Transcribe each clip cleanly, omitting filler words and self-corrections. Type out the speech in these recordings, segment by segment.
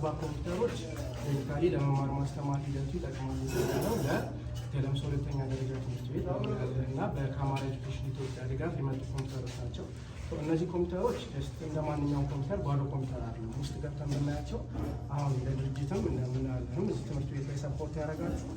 40 ኮምፒውተሮች basically ለመማር ማስተማር ሂደቱ ይጠቅማሉ ነው ለገለምሶ ሁለተኛ ደረጃ ትምህርት ቤት እና በካማራ ኤጁኬሽን ኢትዮጵያ ድጋፍ የመጡ ኮምፒውተሮች ናቸው። እነዚህ ኮምፒውተሮች just እንደ ማንኛውም ኮምፒውተር ባዶ ኮምፒውተር አይደሉም። ውስጥ ገብተን ብናያቸው አሁን እንደ ድርጅትም እንደምናለንም እዚህ ትምህርት ቤት ላይ support ያደርጋችሁ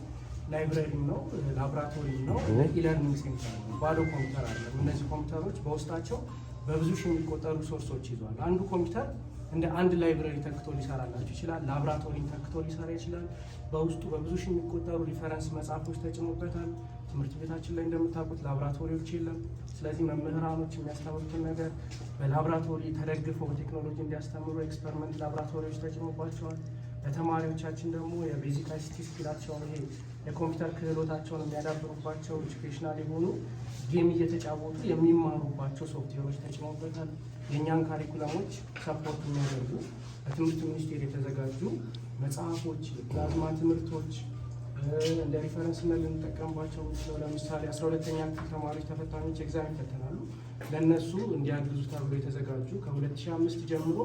library ም ነው፣ ላቦራቶሪም ነው፣ e-learning center ነው። ባዶ ኮምፒውተር አይደለም። እነዚህ ኮምፒውተሮች በውስጣቸው በብዙ ሺህ የሚቆጠሩ source ኦች ይዟል። አንዱ ኮምፒውተር እንደ አንድ library ተክቶ ሊሰራላችሁ ይችላል። ላቦራቶሪን ተክቶ ሊሰራ ይችላል። በውስጡ በብዙ ሺህ የሚቆጠሩ reference መጽሐፎች ተጭኖበታል። ትምህርት ቤታችን ላይ እንደምታውቁት ላቦራቶሪዎች የለም። ስለዚህ መምህራኖች የሚያስተምሩትን ነገር በላቦራቶሪ ተደግፈው በቴክኖሎጂ እንዲያስተምሩ experiment ላቦራቶሪዎች ተጭኖባቸዋል። ለተማሪዎቻችን ደግሞ የ basic ICT skill ኣቸውን፣ ይሄ የኮምፒውተር ክህሎታቸውን የሚያዳብሩባቸው educational የሆኑ game እየተጫወቱ የሚማሩባቸው ሶፍትዌሮች ተጭኖበታል። የእኛን curriculum ኦች support የሚያደርጉ በትምህርት ሚኒስቴር የተዘጋጁ መጽሐፎች፣ የፕላዝማ ትምህርቶች፣ እንደ reference ነት ልንጠቀምባቸው የምንችለው ለምሳሌ 12ኛ ክፍል ተማሪዎች ተፈታኞች exam ይፈተናሉ። ለእነሱ እንዲያግዙ ተብሎ የተዘጋጁ ከ2005 ጀምሮ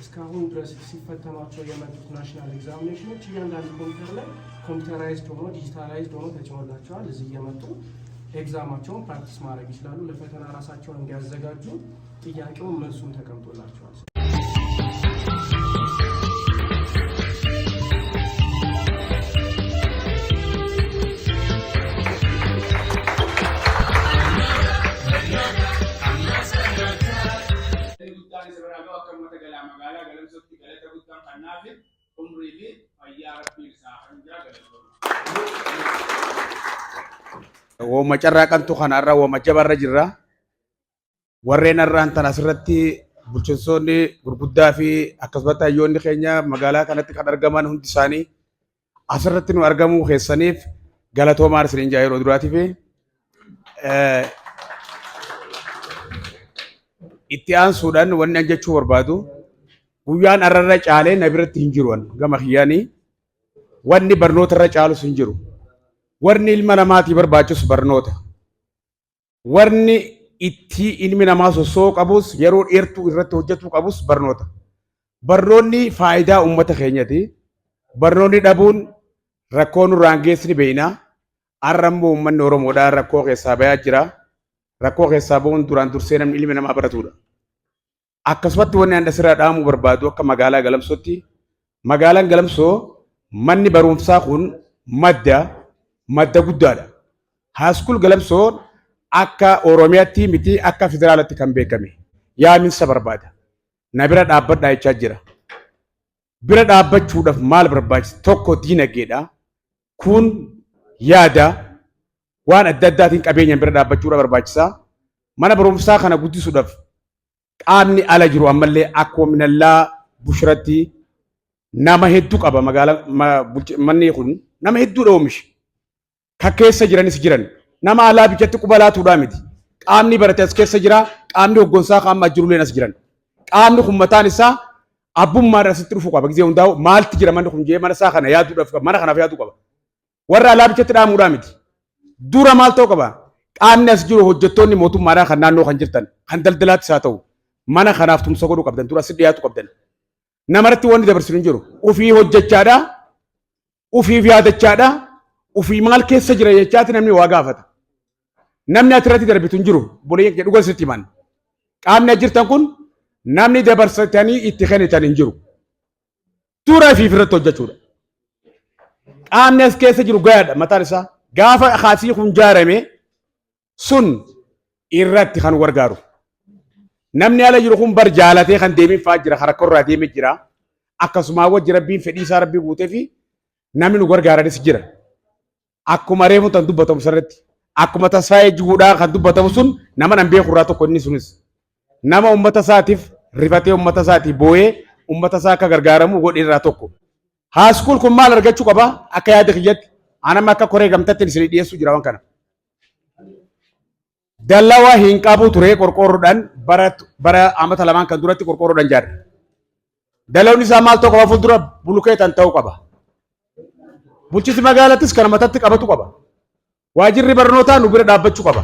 እስካሁን ድረስ ሲፈተኗቸው የመጡት national examination ኦች እያንዳንዱ ኮምፒውተር ላይ computerized ሆኖ፣ digitalized ሆኖ ተጭኖላቸዋል። እዚህ እየመጡ exam ኣቸውን practice ማድረግ ይችላሉ። ለፈተና ራሳቸውን እንዲያዘጋጁ ጥያቄውን መልሱም ተቀምጦላቸዋል። Galanni guddaan isa biraa gahu akka uummata galaa magaalaa Galamsootti galata guddaan kannaafi umrii fi fayyaa Rabbiin isaa kan jira galatooma. Wooma carraaqantu kanarra wooma jabarra jirra. Warreen har'aan tan asirratti bulchinsoonni gurguddaa fi akkasumatti hayyoonni keenya magaalaa kanatti kan argaman hundi isaanii asirratti nu argamuu keessaniif galatoomaan isiniin jaa yeroo duraatiif. Itti aansuudhaan wanni an jechuu barbaadu, guyyaan har'arra caalee na biratti hin jiru gama kiyyaanii. Wanni barnoota irra caalus hin jiru. Wanni ilma namaatii barbaachisu barnoota. Wanni itti ilmi namaa sossoo'uu qabus, yeroo dheertuu irratti hojjetuu qabus barnoota. Barnoonni faayidaa uummata keenyati. Barnoonni dhabuun rakkoo nurraan geessni beekna. Har'a immoo uummanni Oromoodhaa rakkoo keessaa bayaa jira. Rakkoo keessaa bahuun duraan dursee namni ilmi namaa baratudha. Akkasumatti wanni ani asirraa dhaamuu barbaadu, akka magaalaa Galamsootti, magaalaan Galamsoo manni barumsaa kun madda guddaadha. High school Galamsoo akka Oromiyaatti miti, akka federaalatti kan beekame yaaminsa barbaada. Na bira dhaabbadhaa jechaa jira. Bira dhaabbachuudhaaf maal barbaachisa? Tokko diinagdeedha. Kun yaada waan adda addaatiin qabeenyaan bira dhaabbachuudha barbaachisa. Mana barumsaa kana guddisuudhaaf qaamni ala jiru ammallee akkuma minallaa bushiratti nama hedduu qaba, magaalaa manni kun nama hedduudha oomishe. Kan keessa jiranis jiran nama alaa bichatti quba laatuudhaa miti. Qaamni barate as keessa jira, qaamni hoggonsaa qaama jirulleen as jiran. Qaamni kun mataan isaa abbummaadhaan asitti dhufuu qaba. Gizee hundaa'u maalti jira manni kun jee mana isaa kana yaaduudhaaf, mana kanaaf yaaduu qaba. Warra alaa bichatti dhaamuudhaa miti. Dura maal ta'uu qaba? Qaamni as jiru, hojjettoonni mootummaadhaa kan naannoo kan jirtan, kan daldalaattis haa ta'u, mana kanaaf tumsa godhuu qabdan, dura asitti dhiyaatu qabdan. Namarratti wanni dabarsinu hin jiru. Ufii hojjechaadhaa, ufiif yaadachaadhaa, ufii maal keessa jira jechaati namni waa gaafata. Namni ati irratti darbitu hin jiru. Boleeyyan kee dhugan sitti himan. Qaamni as jirtan kun namni dabarsatanii itti kennitan hin jiru. Dura ifiif irratti hojjechuudha. Qaamni as keessa jiru gayaadha mataan isaa. Gaafa kaasii kun jaarame sun irratti kan gargaaru. Namni ala jiru kun bar jaalatee kan deemin fa'aa jira, kan rakkoo irraa deemee jira. Akkasuma wajji Rabbiin fedhii isaa Rabbii guutee fi namni nu gargaaranis jira. Akkuma reefu kan dubbatamu sirriitti. Akkuma Tasfaayee Jiguudhaa kan dubbatamu sun nama nan beeku irraa tokko inni sunis. Nama uummata isaatiif rifatee, uummata isaatiif boo'ee, uummata isaa akka gargaaramu godhe irraa tokko. High school kun maal argachuu qaba? Akka yaada kiyyatti. Anama akka koree gamtatti isin dhiyeessuu jira waan kana. Dallawaa hin qabu ture, qorqoorroodhaan bara amata lamaan kan duratti qorqoorroodhaan ijaarre. Dallawni isaa maal ta'uu qaba? Fuuldura bulukeetan ta'uu qaba. Bulchiinsi magaalattis kana matatti qabatu qaba. Waajirri barnootaa nu bira dhaabbachuu qaba.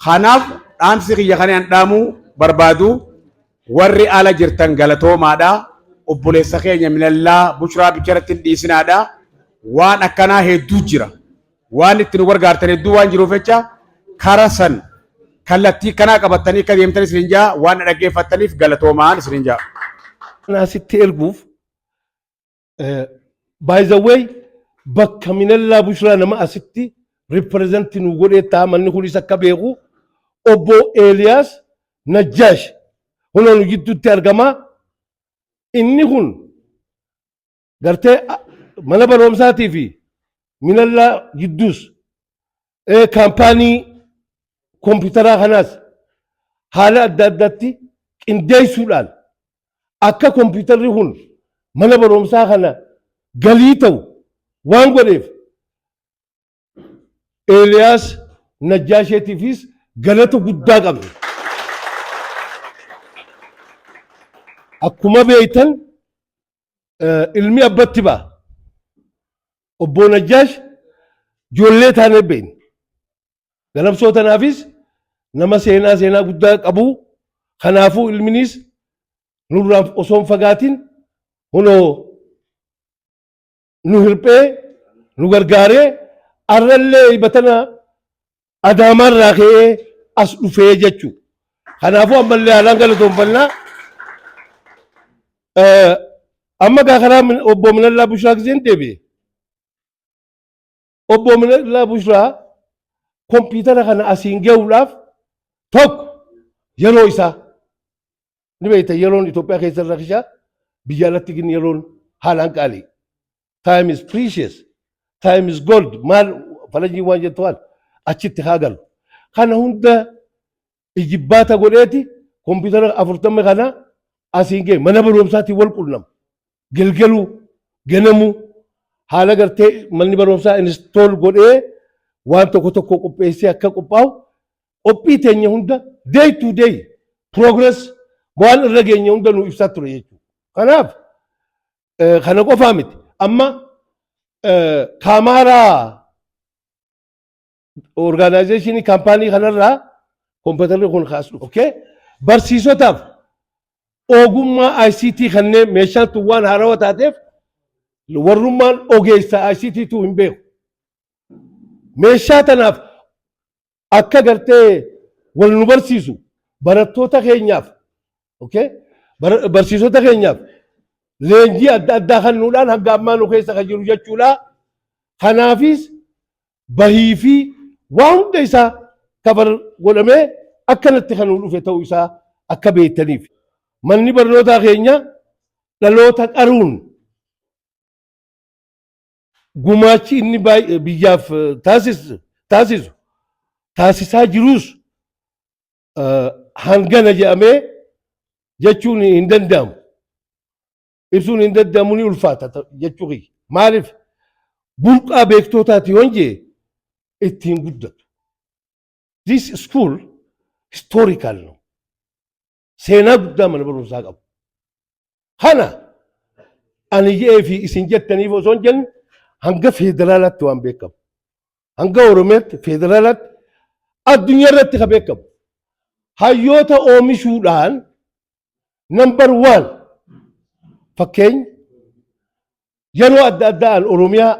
Kanaaf dhaamsi kiyya kana an dhaamuu barbaadu, warri ala jirtan galatoomaadha. Obboleessa keenya Minallaa Bushraa bicharatti hin dhiisinaadha. Waan akkanaa hedduu jira. Waan itti nu gargaartan hedduu waan jiruuf jecha kara san kallattii kanaa qabattanii akka deemtan isin jaa. Waan na dhaggeeffattaniif galatoomaan isin jaa. Asitti erguuf, by the way, bakka Minallaa Bushraa nama asitti represent nu godhee ta'a, manni kunis akka beeku, obbo Eeliyaas Najjaash hunoo nu gidduutti argama. Inni kun gartee mana barumsaatii fi Minallaa gidduus kaampaanii kompiitaraa kanaas haala adda addaatti qindeessuudhaan akka kompiitarri kun mana barumsaa kana galii ta'u waan godheef, Eeliyaas Najjaasheetiifis galata guddaa qabna. Akkuma beektan, ilmi abbatti ba'a. Obbo Najjaash ijoollee taanee beekna. Galamsoo tanaafis nama seenaa guddaa qabu. Kanaafuu ilminis nurraa osoo hin fagaatin hunoo nu hirphee nu gargaaree arrallee batana Adaamaarraa ka'ee as dhufee jechuudha. Kanaafuu ammallee haalaan galatoonfannaa. Amma gaa karaa obbo Minallaa Bushaa giseen deebi'e. Obbo Minallaa Bushaa kompiitara kana asiin gahuudhaaf tokko yeroo isaa ni beekta, yeroon Itoophiyaa keessa rakishaa, biyya alatti gin yeroon haalaan qaalii. Time is precious. Time is gold. Maal faranjii waan jettu waan achitti haa galu. Kana hunda ijibbaata godheeti kompiitara 40 kana asiin ga'e. Mana barumsaatiin wal qunnama. Gelgeluu, ganamuu, haala gartee manni barumsaa install godhee waan tokko tokko qopheessee akka qophaa'u, qophii teenya hunda, day to day progress waan irra geenye hunda nu ibsaa ture jechuudha. Kanaaf kana qofaa miti. Amma kaamaaraa organization kaampaanii kanarraa kompiitarri kun kaas dhufe. Okay? Barsiisotaaf ogummaa ICT kanneen meeshaan tun waan haarawaa taateef warrummaan ogeessa ICT tu hin beeku. Meeshaa tanaaf akka gartee wal nu barsiisu barattoota keenyaaf, okay? Barsiisota keenyaaf leenjii adda addaa kennuudhaan hanga ammaa nu keessa kan jiru jechuudha. Kanaafis bahii fi waa hunda isaa cover godhamee akkanatti kan nu dhufe ta'uu isaa akka beektaniif. Manni barnootaa keenya dhaloota qaruun gumaachi inni biyyaaf taasisu taasisaa jirus hangana jedhamee jechuun hin danda'amu. Ibsuun hin danda'amu, ni ulfaata jechuu kiyya. Maaliif burqaa beektootaati yoon jee ittiin guddatu. This school historical no. Seenaa guddaa mana barumsaa qabu. Kana ani je'ee fi isin jettaniif osoo hin jenne hanga federaalaatti waan beekamu. Hanga Oromiyaatti, federaalaatti, addunyaa irratti kan beekamu. Hayyoota oomishuudhaan number one. Fakkeenya, yeroo adda addaan Oromiyaa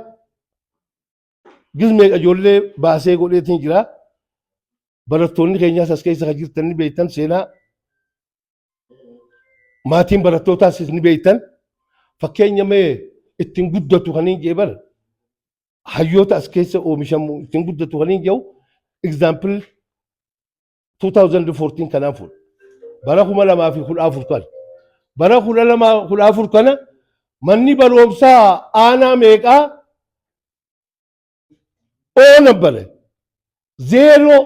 gizmee ijoollee baasee godheetiin jira. Barattoonni keenyaas as keessa kan jirtan ni beektan seenaa. Maatiin barattootaas ni beektan. Fakkeenya mee ittiin guddatu kan hin jee bara hayyoota as keessa oomishamu ittiin guddatu kan hin jedhu example 2014 kanaan fuudha. Bara 2014 kana. Bara 2014 kana manni barumsaa aanaa meeqaa oo nabbare zero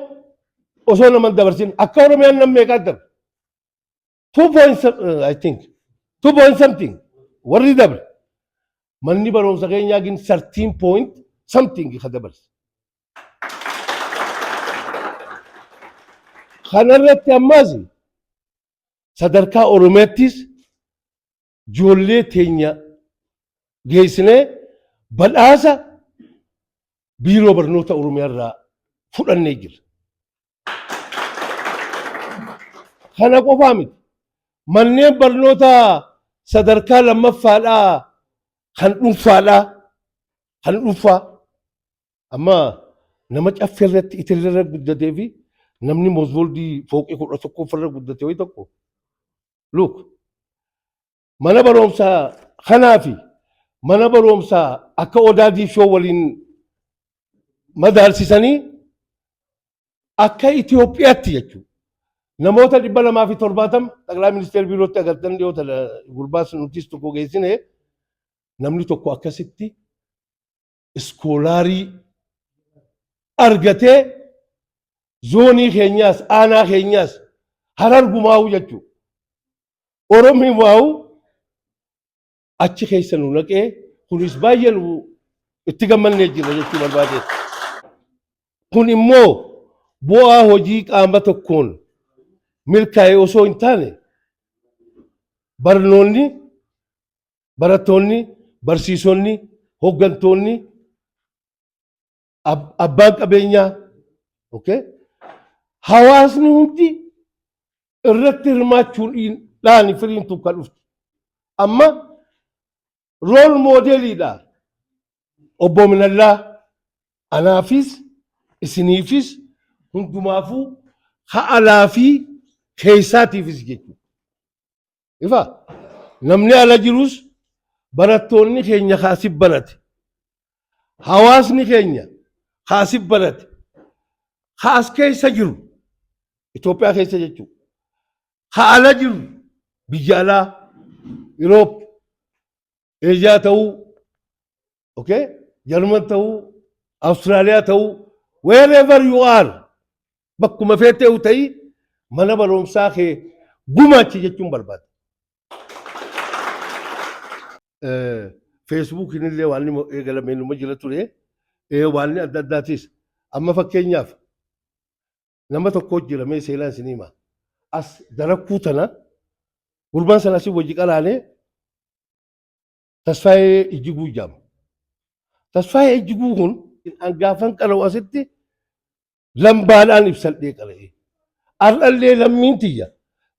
osoo nama hin dabarsin, akka Oromiyaan nam meeqaa dabre? Two point I think two point something warri dabre. Manni barumsa keenyaa gin 13 point something ka dabarse. Kanarratti ammaas sadarkaa Oromiyaattis ijoollee teenya geessinee badhaasa biiroo barnoota Oromiyaa irraa fudhannee jirra. Kana qofaa miti. Manneen barnoota Sadarkaa lammaffaadhaa kan dhuunfaadhaa kan dhuunfaa amma nama caffee irratti itillee irra guddatee fi namni Mosvoldii fooqii 11 irra guddate wayi tokko. Look, mana barumsaa kanaa fi mana barumsaa akka Odaa Diishoo waliin madaalsisanii akka Itoophiyaatti jechuudha. Namoota 270 xaqilaa ministeera biirootti agartan dhiyoo tana gurbaas nutis tokko geessine, namni tokko akkasitti scholar argatee zoonii keenyaas aanaa keenyaas Harar gumaa'u jechuudha. Oromii waa'u achi keessa nu naqee kunis baay'ee nu itti gammannee jira jechuu barbaade. Kun immoo bu'aa hojii qaama tokkoon milkaa'e osoo hin taane, barnoonni, barattoonni, barsiisonni, hooggantoonni, abbaan qabeenyaa, okay? Hawaasni hundi irratti hirmaachuudhaan firiin tun kan dhufte. Amma role modeliidha. Obbo Minallaa anaafis isiniifis hundumaafuu alaa fi keessaatiifis jechuudha. Ifa namni ala jirus, barattoonni keenya kaasif barate, hawaasni keenya kaasif barate, kaas keessa jiru Itoophiyaa keessa jechuudha. Ka ala jiru biyya alaa Europe, Eeshiyaa ta'uu, okay, Jarman ta'uu, Awustiraaliyaa ta'uu, wherever you are, bakkuma feetee ta'ii mana barumsaa kee gumaachi jechuun barbaada. Feesbuukiin illee waan inni eegalamee numa jira ture. Waan adda addaatis amma fakkeenyaaf nama tokko jira, mee seenaa isinii hima. As darakkuu tana gurbaan sana asii wajji qalaanee Tasfaayee Ijjiguu jedhama. Tasfaayee Ijjiguu kun hangaafan qara'u asitti lambaadhaan ibsadhee qara'e. Har'allee lammiin tiyya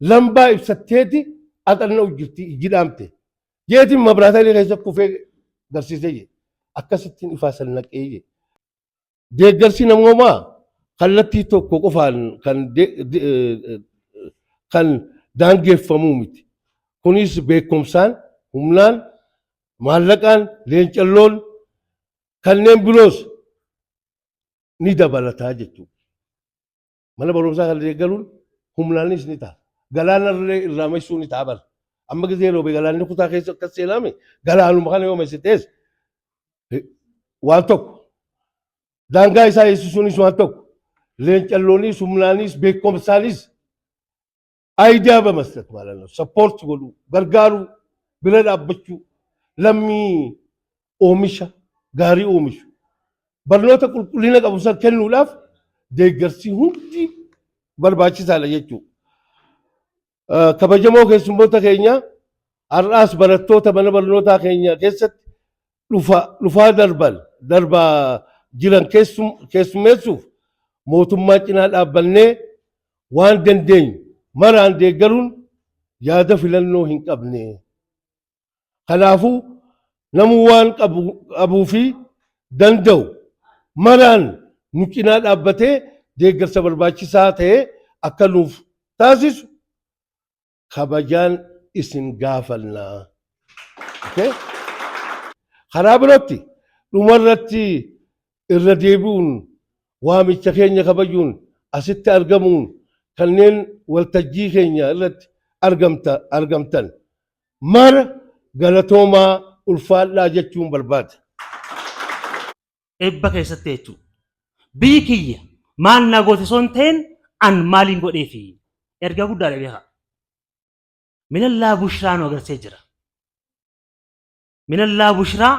lambaa ibsatteeti axanna'u jirti ijji dhaamte. Jeetiin mabraataalee keessa kufee garsiisee jee. Akkasittiin ifaa san naqee jee. Deeggarsi namoomaa kallattii tokko qofaan kan daangeffamuu miti. Kunis beekumsaan, humnaan, maallaqaan, leencalloon kanneen biroos ni dabalataa jechuudha. Mana barumsaa kana deeggaruun humnaanis ni ta'a. Galaanarlee irraa maysuu ni ta'a bara. Amma gisee roobe galaanni kutaa keessa akkas seenaame, galaanuma kana yoo maysitees waan tokko. Daangaa isaa eegsisuunis waan tokko. Leencalloonis, humnaanis, beekumsaanis idea በመስጠት ማለት ነው። Support godhuu, gargaaruu, bira dhaabbachuu, lammii oomisha gaarii oomishu barnoota qulqullina qabu san kennuudhaaf deeggarsi hundi barbaachisaadha jechuudha. Kabajamoo keessummoota keenya, har'aas barattoota mana barnootaa keenya keessatti dhufa dhufaa darban darbaa jiran keessummeessuuf mootummaa cinaa dhaabbannee waan dandeenyu maraan deeggaruun yaada filannoo hin qabne. Kanaafuu namuu waan qabuu fi danda'u maraan nu cinaa dhaabbatee deeggarsa barbaachisaa ta'e akka nuuf taasisu kabajaan isin gaafannaa. Okay? Karaa birootti dhumarratti irra deebi'uun waamicha keenya kabajuun asitti argamuun kanneen waltajjii keenya irratti argamtan mara galatoomaa, ulfaadhaa jechuun barbaada. Eebba keessatti jechuudha. Biyyi kiyya maal na goote osoo hin ta'in an maaliin godheefi ergaa guddaadha beekaa. Minallaa Bushraa nu agarsiisee jira. Minallaa Bushraa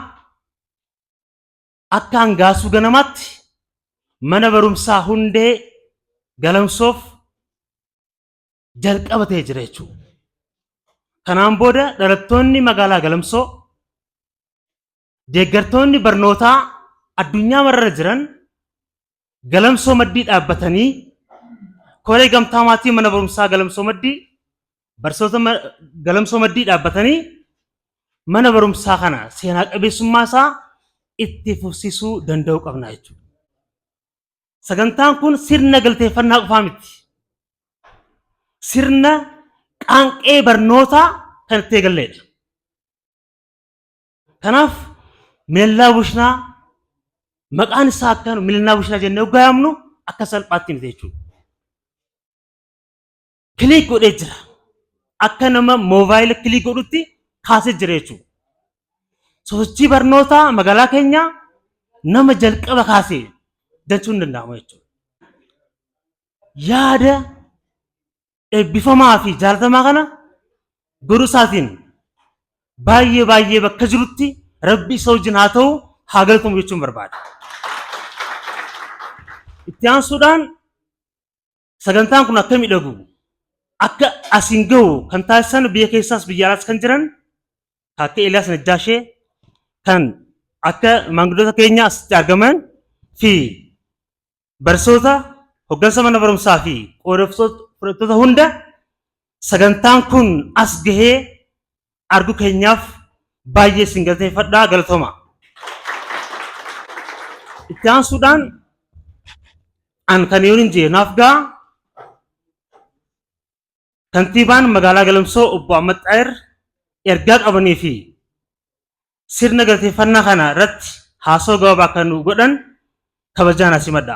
akka hangaasuu ganamaatti mana barumsaa hundee galamsoof jalqaba ta'ee jira jechuudha. Kanaan booda dhalattoonni magaalaa Galamsoo, deeggartoonni barnootaa addunyaa mararra jiran Galamsoo maddii dhaabbatanii, koree gamtaa maatii mana barumsaa Galamsoo maddii, barsiisota Galamsoo maddii dhaabbatanii mana barumsaa kana seenaa qabeessummaa isaa itti fufsiisuu danda'uu qabna jechuudha. Sagantaan kun sirna galateeffannaa qofaa miti. Sirna qaanqee barnootaa kan itti eegalleedha. Kanaaf Minallaa Bushnaa maqaan isaa akka Minallaa Bushnaa jennee hoggaa yaamnu akka salphaatti miti jechuudha. Click godhee jira. Akka nama moobaayila click godhutti kaasee jira jechuudha. Sosochii barnootaa magaalaa keenyaa nama jalqaba kaasee jechuun danda'ama jechuudha. Yaada eebbifamaa fi jaalatamaa kana godhuu isaatiin baay'ee baay'ee bakka jirutti Rabbi isa wajjin haa ta'u, haa galatamu jechuun barbaada. Itti aansuudhaan sagantaan kun akka miidhagu, akka asiin gahu kan taasisan biyya keessaas biyya alaas kan jiran akka Eeliyaas Najjaashee, kan akka maanguddoota keenya asitti argaman fi barsiisota, hoggansa mana barumsaa fi qooda fudhattoota hunda sagantaan kun as gahee argu keenyaaf baay'ee isin galateeffadhaa, galatooma. Itti aansuudhaan an kan yoon hin jee naaf ga'a, kantiibaan magaalaa Galamsoo obbo Ahmad Xaayir ergaa qabanii fi sirna galateeffannaa kana irratti haasoo gabaabaa kan nu godhan kabajaan as himadha.